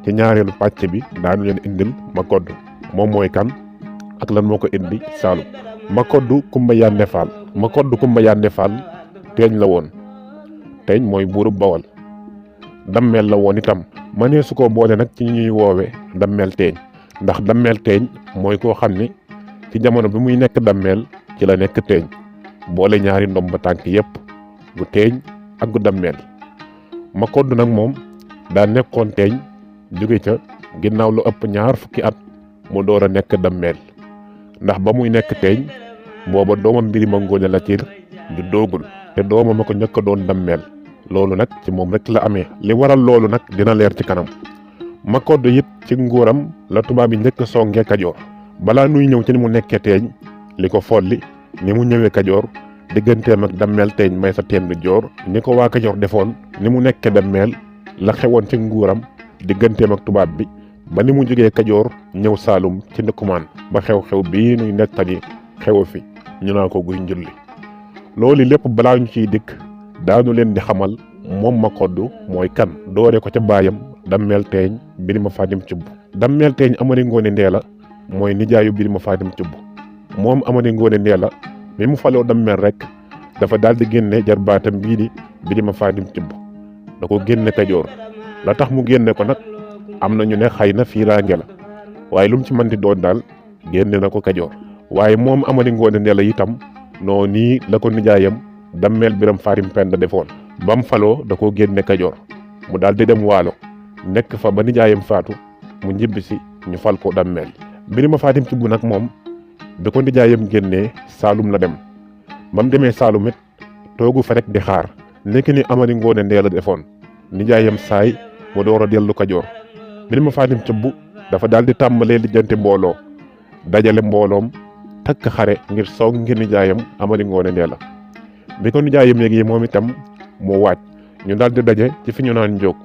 ci ñaareelu pàcc bi daanu leen indil Makoddu moom mooy kan ak lan moo ko indi Saalum. Makoddu Kumba Yande Fall. Makoddu Kumba Yande Fall teeñ la woon. teeñ mooy buurub Bawol. dammeel la woon itam. mënee su ko boole nag ci ñuy woowe dammeel teeñ ndax dammeel teeñ mooy koo xam ni ci jamono bi muy nekk dammeel ci la nekk teeñ boole ñaari ndomba tànk yépp gu teeñ ak gu dammeel. Makoddu nag moom daa nekkoon teeñ jóge ca ginnaaw lu ëpp 20 fukki at mu door a nekk dammeel ndax ba muy nekk teeñ booba doomam Birima Ngóone Latiir du doogul te doomam a ko njëkk a doon dammeel loolu nag ci moom rek la amee. li waral loolu nag dina leer ci kanam. Makoddu it ci nguuram la tubaab yi njëkk songee Kajoor balaa nuy ñëw ci ni mu nekkee teeñ li ko folli ni mu ñëwee Kajoor digganteem ak dammeel teeñ Maysa Tendu Joor ni ko waa Kajoor defoon ni mu nekkee dammeel la xewoon ci nguuram digganteem ak tubaab bi ba ni mu jógee Kajoor ñëw Saalum ci ndëkkumaan ba xew-xew bii nuy nettali xew fi ñu naa ko guy njulli. loolu lépp balaa ñu ciy dikk daanu leen di xamal moom Makoddu mooy kan doore ko ca baayam dammeel teeñ Birima Fatim Cubb. dammeel teeñ Amari Ngoone Ndeela mooy nijaayu Birima Fatim Cubb. moom Amari Ngoone Ndeela bi mu faloo dammeel rek dafa daal di génne jarbaatam bii di Birima Fatim Cubb da ko génne Kajoor. la tax mu génne ko nag am na ñu ne xëy na fiiraange la waaye lu mu ci mën di doon daal génne na ko Kajoor. waaye moom Amari Ngoone Ndeela itam noo nii la ko nijaayam dammeel Biram Fatim Penda defoon bam faloo da koo génne Kajoor mu daal di dem Waalo nekk fa ba nijaayam faatu mu ñibbisi ñu fal ko dammeel. Birima Fatim Cubb nag moom bi ko nijaayam génnee Saalum la dem ba mu demee Saalum it toogu fa rek di xaar nekk ni Amari Ngoone Ndeela defoon nijaayam saay mu door a dellu Kajoor. Birima Fatim Cubb dafa daal di tàmbalee lijjanti mbooloo dajale mbooloom takk xare ngir song ngir nijaayam Amari Ngoone Ndeela. bi ko nijaayam yéegi moom itam moo waaj ñu daal di daje ci fi ñu naan Njóog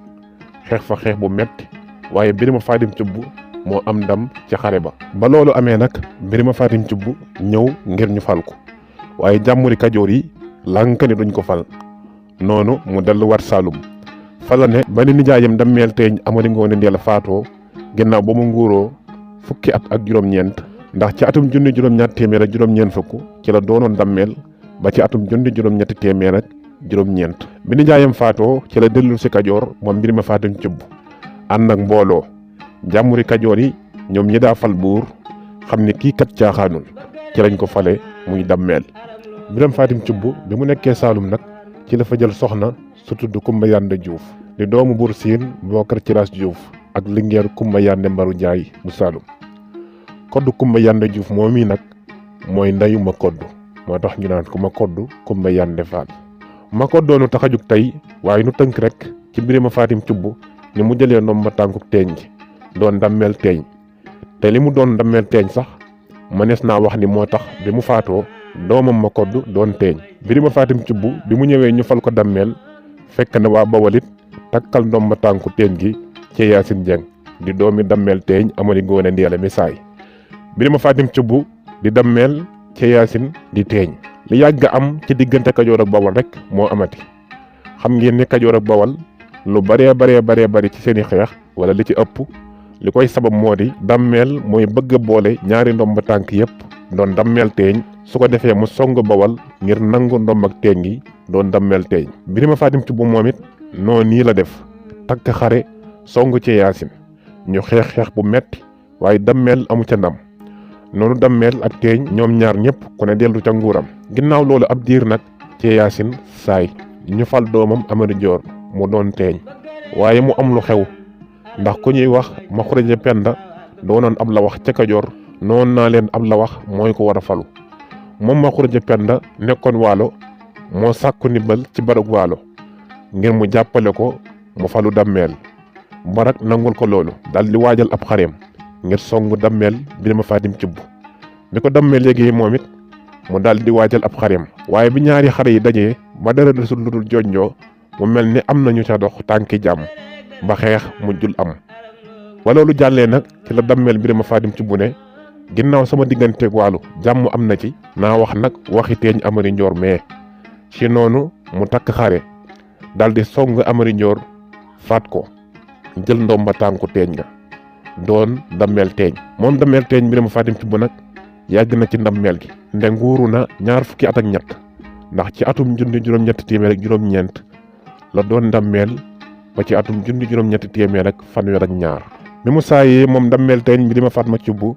xeex fa xeex bu metti waaye Birima Fatim Cubb moo am ndam ci xare ba. ba loolu amee nag Birima Fatim Cubb ñëw ngir ñu fal ko waaye jàmmuri Kajoor yi lànk ni duñ ko fal noonu mu dellu war Saalum fala ne ba ni nijaayam dammeel teeñ Amari Ngoone Ndeela faatoo ginnaaw ba mu nguuroo fukki at ak juróom-ñeent ndax ci atum junni juróom-ñaar téeméer ak juróom-ñeent fukk ci la doonoon dammeel ba ci atum junni juróom-ñetti téeméer ak juróom-ñeent bi nijaayam faatoo ci la dellu si Kajoor moom Birima Fatim Cubb ànd ak mbooloo jàmmuri Kajoor yi ñoom ñi daa fal buur xam ne kii kat caaxaanul ci lañ ko fale muy dammeel. Birima Fatim Cubb bi mu nekkee Saalum nag ci la fa jël soxna su tudd Kumba Yande Juuf di doomu buur Siin Bookar Ciraas Juuf ak lingeer Kumba Yande Mbaru Njaay bu Saalum. Koddu Kumba Yande Juuf moom i nag mooy ndeyu Makoddu moo tax ñu naan ko Makoddu Kumba Yande Fall. Makoddu nu tax a jug tey waaye nu tënk rek ci Birima Fatim Cubb ni mu jëlee ndomba tànkuk teeñ ji doon dammeel teeñ te li mu doon dammeel teeñ sax mënees naa wax ni moo tax bi mu faatoo doomam Makoddu doon teeñ. Birima Fatim Cubb bi mu ñëwee ñu fal ko dammeel fekk na waa Bawalit takkal ndomba tànku teeñ gi ci Yaasin Jeng di doomi dammeel teeñ Amari Ngoone Ndeela mi saay. Birima Fatim Cubb di dammeel ci Yaasin di teeñ. li yàgg am ci diggante Kajoor ak Bawal rek moo amati xam ngeen ne Kajoor ak Bawal lu bari ci seeni xeex wala li ci ëpp li koy sabab moo di dammeel mooy bëgg a boole ñaari ndomba tànk yépp doon dammeel teeñ su ko defee mu song Bawal ngir nangu ndomb ak teeñ gi doon dammeel teeñ. Birima Fatim Cubb moom it noo nii la def takk xare song ci Yaasin ñu xeex bu metti waaye dammeel amu ca ndam noonu dammeel ak teeñ ñoom ñaar ñëpp ku ne dellu ca nguuram. ginnaaw loolu ab diir nag ci Yaasin saay ñu fal doomam Amari Joor mu doon teeñ waaye mu am lu xew ndax ku ñuy wax Maxureja Penda doonoon ab la wax ca Kajoor noonu naa leen ab la wax mooy ko war a falu moom Maxureja Penda nekkoon Waalo moo sàkku ndimbal ci barag Waalo ngir mu jàppale ko mu falu dammeel barak nangul ko loolu dal di waajal ab xareem ngir songu dammeel Birima Fatim Cubb bi ko dammeel léegi moom it mu daal di waajal ab xareem waaye bi ñaari xare yi dajee ba dara desul lu dul jonjoo mu mel ni am nañu ca dox tànki jàmm ba xeex mujjul am. ba loolu jàllee nag ci la dammeel Birima Fatim Cubb ne ginnaaw sama digganteeg Waalo jàmm am na ci naa wax nag waxi teeñ Amari Njoor mais ci noonu mu takk xare daal di song Amari Njoor faat ko jël ndomba tànku teeñ nga doon dammeel teeñ. moom dammeel teeñ Birima Fatim Thioub nag yàgg na ci ndammeel gi nde nguuru na 20 fukki at ak ñett ndax ci atum 1700 la doon ndammeel ba ci atum 1700 bi mu saayee moom ndammeel teeñ Birima Fatma Thioub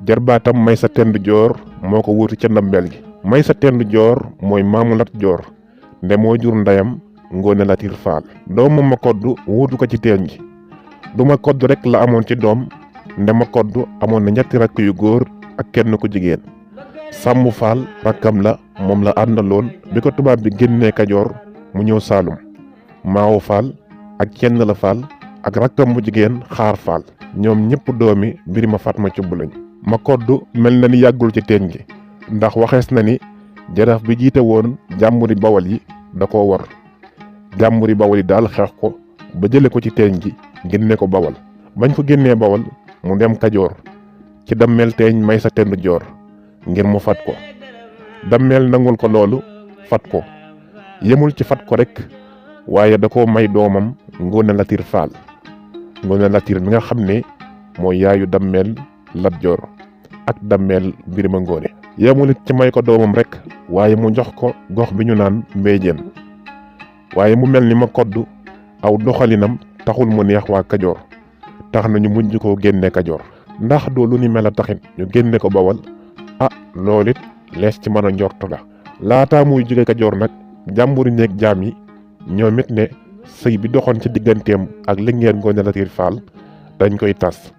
jarbaatam Maysa Tend Joor moo ko wuuti ca ndammeel gi. Maysa Tend Joor mooy maamu Lat Joor nde moo jur ndeyam Ngoone Latiir Faal. doomu Makoddu wuutu ko ci teeñ gi. du Makoddu rek la amoon ci doom nde Makoddu amoon na 3 rakk yu góor ak kenn ku jigéen. Sàmmu Faal rakkam la moom la àndaloon bi ko tubaab bi génnee Kajoor mu ñëw Saalum. Maawo Faal ak Cenn la Faal ak rakkam bu jigéen Xaar Faal ñoom ñëpp doomi Birima Fatma Thioub lañ. Makoddu mel na ni yàggul ci teeñ gi ndax waxees na ni jaraaf bi jiite woon jàmburi Bawol yi da koo war. jàmburi Bawol yi daal xeex ko ba jële ko ci teeñ gi génne ko Bawol. bañ ko génnee Bawol mu dem Kajoor ci dammeel teeñ Maysa Tend Joor ngir mu fat ko. dammeel nangul ko loolu fat ko yemul ci fat ko rek waaye da koo may doomam Ngoone Latiir Faal. Ngoone Latiir mi nga xam ne mooy yaayu dammeel Lat Joor ak dammeel Birima Ngoone. yemul it ci may ko doomam rek waaye mu jox ko gox bi ñu naan Mbéejeen. waaye mu mel ni Makoddu aw doxalinam taxul mu neex waa Kajoor tax na ñu mujj koo génne Kajoor. ndax doo lu ni mel a taxit ñu génne ko Bawol loolu it lees ci mën a njort la. laataa muy jóge Kajoor nag jàmburi néeg jaam yi ñoom it ne sëy bi doxoon ci digganteem ak Lingeer Ngoone Latiir Faal dañ koy tas.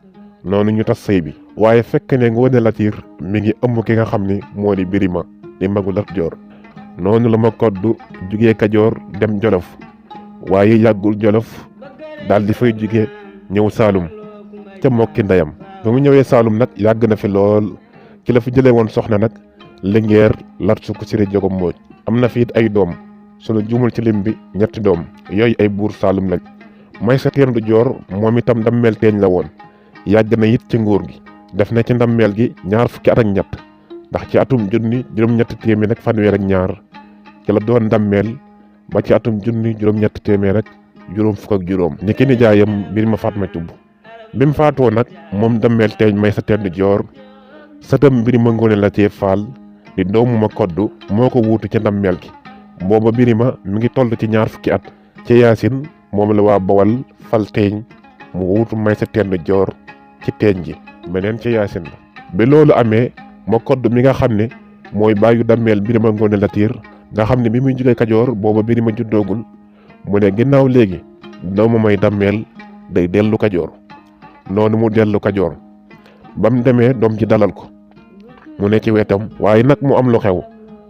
noonu ñu tas sëy bi. waaye fekk ne Ngoone Latiir mi ngi ëmb ki nga xam ni moo di Birima di magu Lat Joor. noonu la Makoddu jugee Kajoor dem Jolof waaye yàggul Jolof daal di fay jugee ñëw Saalum ca mbokki ndeyam. ba mu ñëwee Saalum nag yàgg na fi lool ci la fi jëlee woon soxna nag Lingeer Lat Sukk Siri Jogo Mbooj. am na fi it ay doom sunu juumul ci lim bi 3 doom yooyu ay buur Saalum lañ. Maysa Tend Joor moom itam ndammeel teeñ la woon yàgg na it ci nguur gi def na ci ndammeel gi 20 fukki at ak ñett ndax ci atum 1700 ci la doon ndammeel ba ci atum 1700 ni ki nijaayam Birima Fatma Thioub. bi mu faatoo nag moom dammeel teeñ Maysa Tend Joor sëtam Birima Ngoone Latiir Faal di doomu Makoddu moo ko wuutu ca ndammeel gi. booba Birima mi ngi toll ci 20 fukki at. ci Yaasin moom la waa Bawal fal teeñ mu wuutu Maysa Tend Joor ci teeñ gi meneen ci Yaasin la. bi loolu amee Makoddu mi nga xam ne mooy baayu dammeel Birima Ngoone Latiir nga xam ne bi muy jógee Kajoor booba Birima juddoogul mu ne ginnaaw léegi doomu may dammeel day dellu Kajoor. noonu mu dellu Kajoor ba mu demee doom ci dalal ko mu ne ci wetam. waaye nag mu am lu xew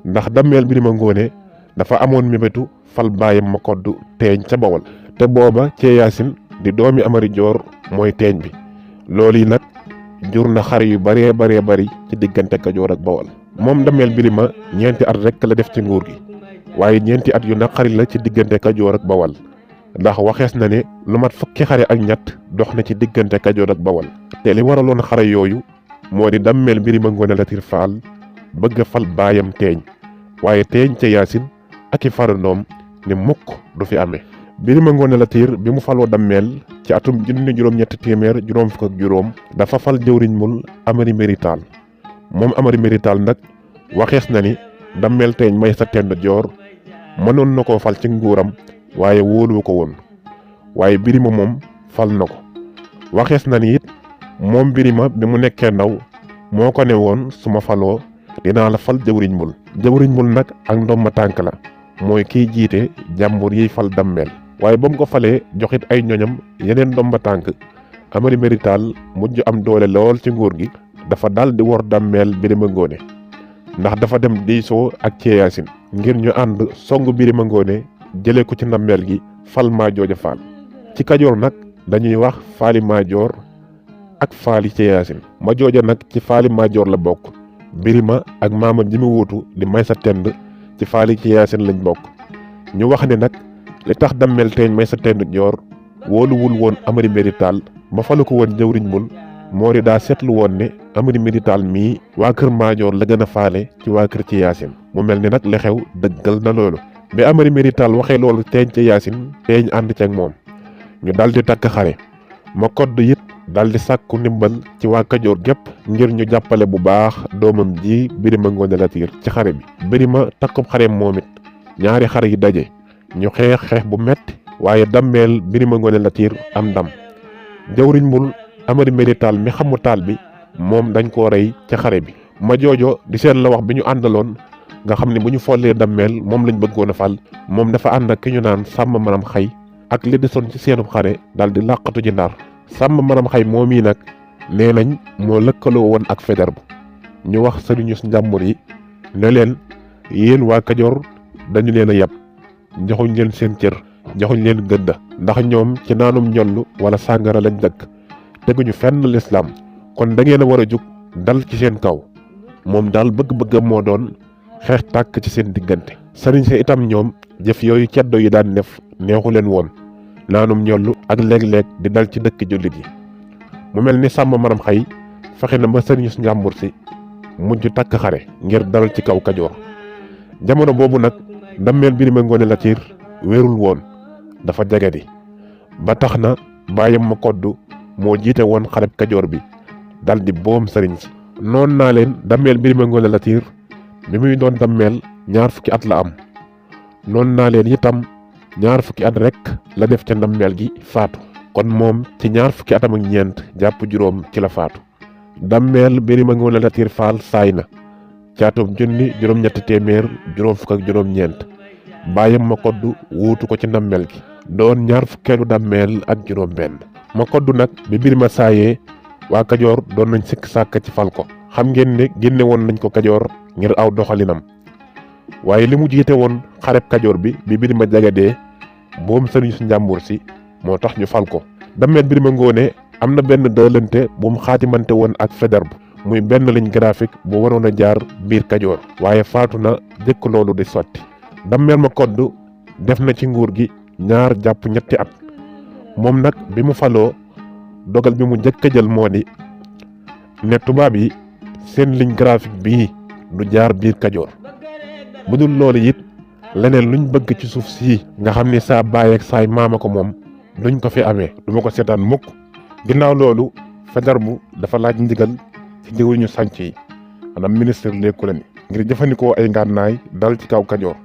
ndax dammeel Birima Ngoone dafa amoon mébétu fal baayam Makoddu teeñ ca Bawol te booba ci Yaasin di doomi Amari Joor mooy teeñ bi. loolu yi nag jur na xare yu bari ci diggante Kajoor ak Bawol. moom dammeel Birima 4 at rek la def ci nguur gi waaye 4 at yu naqari la ci diggante Kajoor ak Bawol ndax waxees na ne lu mat fukki xare ak ñett dox na ci diggante Kajoor ak Bawol. te li waraloon xare yooyu moo di dammeel Birima Ngoone Latiir Faal bëgg a fal baayam teeñ waaye teeñ ca Yaasin ak i farandoom ne mukk du fi amee. Birima Ngoone Latiir bi mu faloo dammeel ci atum 1700 dafa fal jëwriñ mul Amari Mérital. moom Amari Mérital nag waxees na ni dammeel teeñ Maysa Tend Joor mënoon na koo fal ci nguuram waaye wóoluwu ko woon waaye Birima moom fal na ko. waxees na ni it moom Birima bi mu nekkee ndaw moo ko ne woon su ma faloo dinaa la fal jëwriñ mul. jëwriñ mul nag ak ndomba tànk la mooy kiy jiite jàmbur yiy fal dammeel. waaye ba mu ko falee joxit ay ñoñam yeneen ndomba tànk Amari Mérital mujj am doole lool ci nguur gi. dafa dal di wor dammeel Birima Ngoone ndax dafa dem diisoo ak ci Yaasin ngir ñu ànd song Birima Ngoone jëlee ko ci ndammeel gi fal Maajooja Faal. ci Kajoor nag dañuy wax faali Maajoor ak faali ci Yaasin. Majooja nag ci faali Maajoor la bokk. Birima ak maamam ji mu wuutu di Maysa Tend ci faali ci Yaasin lañ bokk. ñu wax ne nag li tax dammeel teeñ Maysa Tend Joor wóoluwul woon Amari Mérital ba falu ko woon jëwriñ mul moo di daa seetlu woon ne Amari Mérital mii waa kër Maajoor la gën a faale ci waa kër ci Yaasin. mu mel ni nag li xew dëggal na loolu. bi Amari Mérital waxee loolu teeñ ci Yaasin teeñ ànd ci ak moom ñu daldi takk xare. Makoddu it daldi sàkku ndimbal ci waa Kajoor gépp ngir ñu jàppale bu baax doomam ji Birima Ngoone Latiir ci xare bi. Birima takkub xareem moom it ñaari xare yi daje ñu xeex bu metti waaye dammeel Birima Ngoone Latiir am ndam. jawriñ mbul Amari Mbéri Taal mi xamu taal bi moom dañ koo rey ci xare bi. ma joojo di seen la wax bi ñu àndaloon nga xam ne bu ñu follee dammeel moom lañ bëggoon a fal moom dafa ànd ak ki ñu naan Sàmm Maram Xay ak li desoon ci seenub xare daldi làqatu ji Ndar. Sàmm Maram Xay moom yi nag nee nañ moo lëkkaloo woon ak Faidherbe ñu wax sëriñu njàmbur yi ne leen yéen waa Kajoor dañu leen a yab joxuñ leen seen cër joxuñ leen gëdda ndax ñoom ci naanum ñollu wala sàngara lañ dëkk teguñu fenn lislaam kon da ngeen a war a jug dal ci seen kaw. moom daal bëgg-bëggam moo doon xeex tàkk ci seen diggante. sëriñ sa itam ñoom jëf yooyu ceddo yi daan def neexu leen woon naanum ñollu ak léeg-léeg di dal ci dëkk jullit yi. mu mel ni Sàmm Maram Xay fexe na ba sëriñu su njàmbur si mujj takk xare ngir dal ci kaw Kajoor. jamono boobu nag dammeel Birima Ngoone Latiir wérul woon dafa jagadi ba tax na baayam Makoddu moo jiite woon xareb Kajoor bi daldi boom sëriñ si. noon naa leen dammeel Birima Ngoone Latiir bi muy doon dammeel 20 fukki at la am noon naa leen itam 20 fukki at rek la def ca dammeel gi faatu. kon moom ci 20 fukki atam ak ñeent jàpp juróom ci la faatu. dammeel Birima Ngoone Latiir Faal saay na caatum junni juróom-ñetti téeméer juróom fukk ak juróom-ñeent baayam Makoddu wuutu ko ci dammeel gi doon 20 fukkeelu dammeel ak juróom-benn. Makoddu nag bi Birima saayee waa Kajoor doon nañ sikk sàkk ci fal ko. xam ngeen ne génne woon nañ ko Kajoor ngir aw doxalinam waaye li mu jiite woon xareb Kajoor bi Birima jagadee boom sëriñ su njàmbur si moo tax ñu fal ko. dammeel Birima Ngoone am na benn dëlante bu mu xaatimante woon ak Faidherbe muy benn ligne graphique bu waroon a jaar biir Kajoor waaye faatu na jëkk loolu di sotti. dammeel Makoddu def na ci nguur gi 2 jàpp 3 at moom nag bi mu faloo dogal bi mu njëkk a jël moo di ne tubaab yi seen ligne graphique bii du jaar biir Kajoor bu dul loolu it leneen luñ bëgg ci suuf sii nga xam ni saa baay ak saay maama ko moom duñ ko fi amee duma ko seetaan mukk. ginnaaw loolu Faidherbe dafa laaj ndigal ci jëwriñu sànc yi maanaam ministre des colonies ngir jëfandikoo ay ngànnaay dal ci kaw Kajoor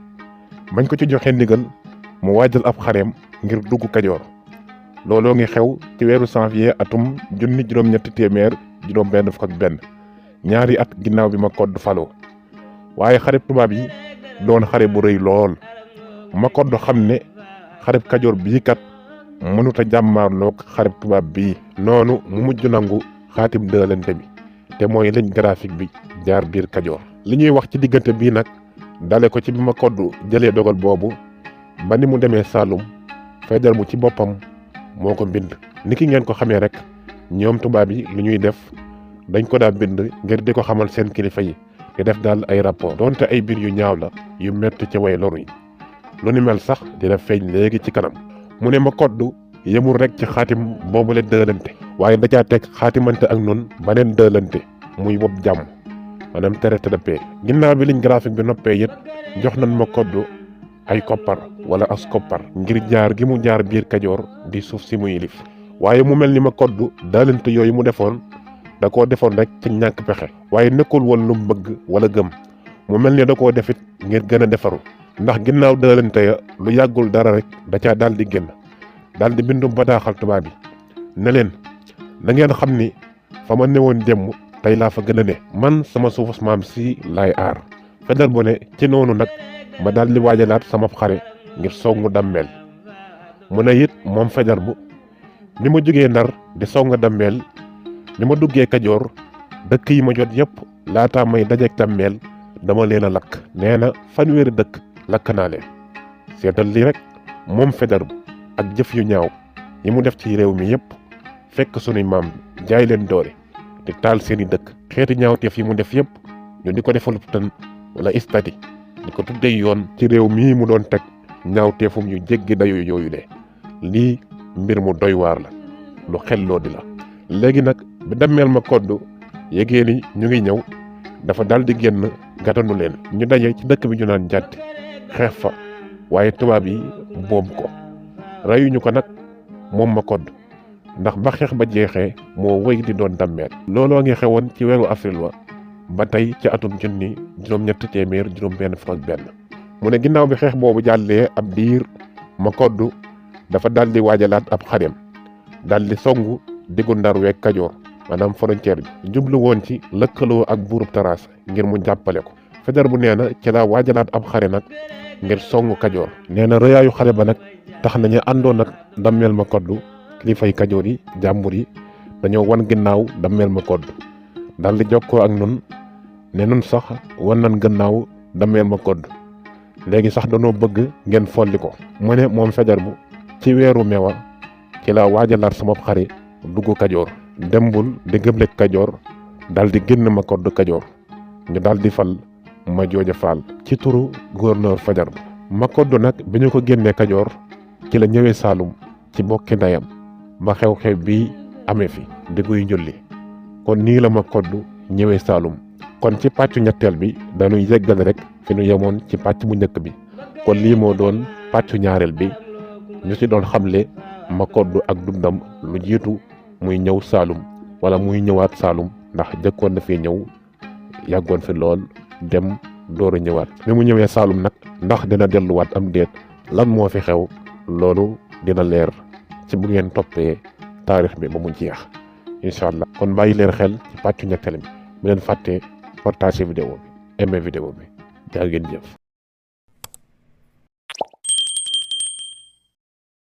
bañ ko ci joxe ndigal mu waajal ab xareem ngir dugg Kajoor. looloo ngi xew ci weeru janvier atum 1841 2 at ginnaaw bi Makoddu faloo waaye xareb tubaab yi doon xare bu rëy lool. Makoddu xam ne xareb Kajoor bii kat mënut a jàmmaarloog xareb tubaab bii noonu mu mujj nangu xaatim dëlante bi te mooy ligne graphique bi jaar biir Kajoor. li ñuy wax ci diggante bii nag dale ko ci bi Makoddu jëlee dogal boobu ba ni mu demee Saalum Faidherbe ci boppam moo ko bind. niki ngeen ko xamee rek ñoom tubaab yi lu ñuy def dañ ko daa bind ngir di ko xamal seen kilifa yi di def daal ay rapport donte ay biir yu ñaaw la yu metti ci way loru yi. lu ni mel sax dina feeñ léegi ci kanam. mu ne Makoddu yemul rek ci xaatim boobule dëlante waaye da caa teg xaatimante ak nun baneen dëlante muy wob jàmm maanaam traité de paix. ginnaaw bi ligne graphique bi noppee it jox nañ Makoddu ay koppar wala as koppar ngir jaar gi mu jaar biir Kajoor di suuf si muy yilif waaye mu mel ni Makoddu dëlante yooyu mu defoon da koo defoon rek ci ñàkk pexe waaye nekkul woon lu mu bëgg wala gëm mu mel ni da koo defit ngir gën a defaru ndax ginnaaw dëlante ya lu yàggul dara rek da caa daal di génn daal di bindum bataaxal tubaab bi ne leen da ngeen xam ni fa ma newoon démb tey laa fa gën a ne man sama suufus maam si laay aar. Faidherbe ne ci noonu nag ma daal di waajalaat sama xare ngir songu dammeel. mu ne it moom Faidherbe bi ma jógee Ndar di songu dammeel bi ma duggee Kajoor dëkk yi ma jot yépp laataa may dajeek dammeel dama leen a lakk. nee na fanweeri dëkk lakk naa leen. seetal lii rek moom Faidherbe ak jëf yu ñaaw yi mu def ci réew mi yépp fekk sunuy maam jaay leen doole te taal seeni dëkk. xeeti ñaawteef yi mu def yépp ñu di ko defalub tën wala istati di ko tuddee yoon ci réew mii mu doon teg ñaawteefum yu jéggi dayo yooyu de lii mbir mu doy waar la lu xelloo di la. léegi nag bi dammeel Makoddu yégée ni ñu ngi ñëw dafa dal di génn gàttanu leen. ñu daje ci dëkk bi ñu naan jàtti xeex fa waaye tubaab yi boom ko reyuñu ko nag moom Makoddu ndax ba xeex ba jeexee moo wéy di doon dammeel. looloo ngi xewoon ci weeru avril wa ba tey ci atum junni juróom-ñett téeméer juróom-benn fukk ak benn. mu ne ginnaaw bi xeex boobu jàllee ab diir Makoddu dafa daal di waajalaat ab xareem daal di songu diggu Ndar weeg Kajoor maanaam frontière bi jublu woon ci lëkkaloo ak buurub Taraas ngir mu jàppale ko. Faidherbe nee na ci la waajalaat ab xare nag ngir songu Kajoor. nee na rëyaayu xare ba nag tax nañu àndoon ak dammeel Makoddu kilifay Kajoor yi jàmbur yi dañoo wan ginnaaw dammeel Makoddu daal di jokkoo ak nun ne nun sax wan nañ gannaaw dammeel Makoddu léegi sax danoo bëgg ngeen folli ko. mu ne moom Faidherbe ci weeru mewa ci la waajalaat sama xare dugg Kajoor dembul di gëblek Kajoor dal di génn Makoddu Kajoor ñu daal di fal Majooja Faal ci turu gouverneur Faidherbe. Makoddu nag bi ñu ko génnee Kajoor ci la ñëwee Saalum ci bokki ndeyam ba xew-xew bi amee fi di guy njulli kon nii la Makoddu ñëwee Saalum. kon ci pàccu ñetteel bi dañuy yeggal rek fi ñu yemoon ci pàcc bu njëkk bi kon lii moo doon pàccu ñaareel bi ñu ci doon xamle Makoddu ak dundam lu jiitu muy ñëw Saalum wala muy ñëwaat Saalum ndax jëkkoon na fee ñëw yàggoon fi lool dem door a ñëwaat. bi mu ñëwee Saalum nag ndax dina delluwaat am déet lan moo fi xew loolu dina leer ci bu ngeen toppee taarix bi ba mu jeex incha allah. kon bàyyi leen xel ci pàccu ñetteel bi bu leen fàttee partager vidéo bi aimer vidéo bi jaa ngeen jëf.